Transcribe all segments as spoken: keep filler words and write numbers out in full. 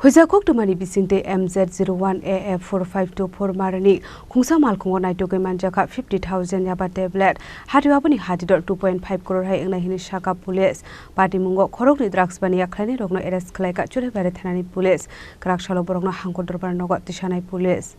Puisa koktwmani bisingtwi M Z zero one A F four five two four marani khungsa malkhungo naitugwi manjakha fifty thousand yaba tablet. Hati aboni hati dor two point five crore hai wngnai hwnwi sakha police. Patimungo khoroknwi drugs baniya khlainairokno arrest khlaikha Churaibari thanani police. Kwrak salo borokno hangkor dorbar nogo tisanai police.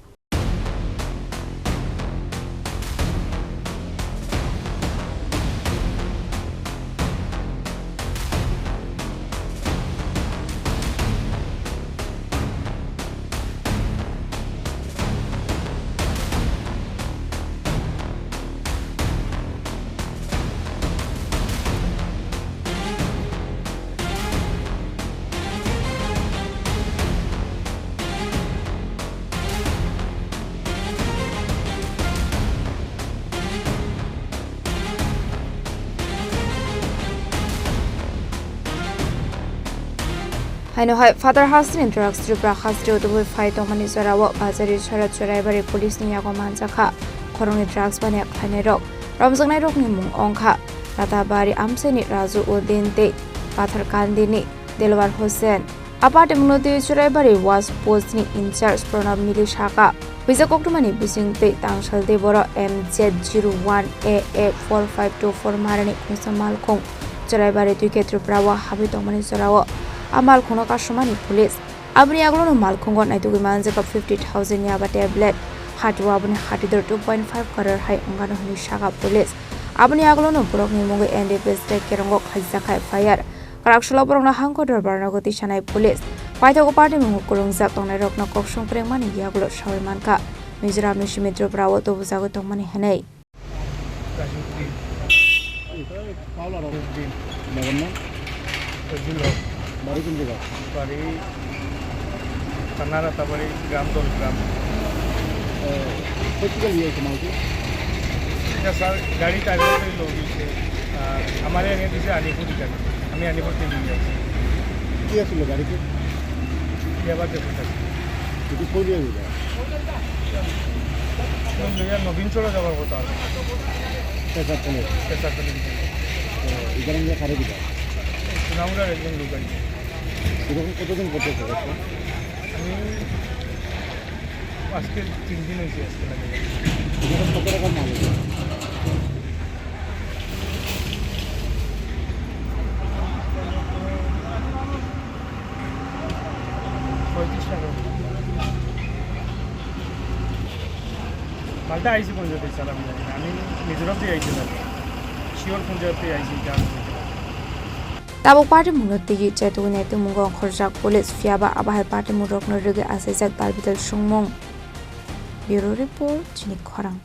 Haino hai phatar hasteni drugs Tripura hasteo tubui phai tongmani jorao Bajari Sora Churaibari police ni yago manjakha. Khoroknwi drugs baniya khlainairok romjaknairokni mung wngkha Ratabari Amsaini Raju Uddin tei Patharkandini Delwar Hussain. A patimungno twi Churaibari Watch Post ni in charge Pranab Mili sakha. Puisa koktwmani bisingtwi tangsaltwi borok M Z zero one A A four five two four marani khungsa malkhung Churaibari twi khe Tripura o habwi tongmani jorao a malkhungno kasumani police. Aboni aglono malkhungo naitugwi manjakha fifty thousand yaba tablet. Hati o aboni hati dor two point five crore hai wngkha hwnwi sakha police. Aboni aglono borokni mungwi N D P S tei Kerongo khlaijak F I R. Kwrak salo borokno hangkor dorbar nogo tisanai police. Paithago party mungo kwrwngjak tongnairokno koksong kwrwngmani yagulo sawi mankha. Mizoramni simi Tripura o tubujagwi tongmani hwnwi. Raju Uddin. Paula Raju Uddin. Nagar na? Fazlul Haq. Bari kun jaga? Bari Thana Ratabari, Gram Dolgram. Eh, kotiki liye tumhare? Acha sir, gari driver se log se, ah, hamare aane dise Alipur ki jaga. Ami Alipur se liye aise. Ki asile gari ke? Yaba se kuch. Itu koi liye? Nobin Chora jabar kotha. Pesaptali. Pesaptali. To, idhar hum kare bhi jai. Sunamular ekdom local. Idhar hum kotodin korte ho? Ami ajke tin din hoyse ajke lage. Idhar kotodin korte ho? Poitrish taka. Malta aisi kono jotoi salam jani. Ami Mizoram tei aisi na. Sure kono jotoi aisi jani. Tabuk party mungo tigi chetugwi naitu mungo khorjak police phiyaba abahai party mungrokno rwgwi achaijak tal bital sungmung. Bureau report, chini khorang.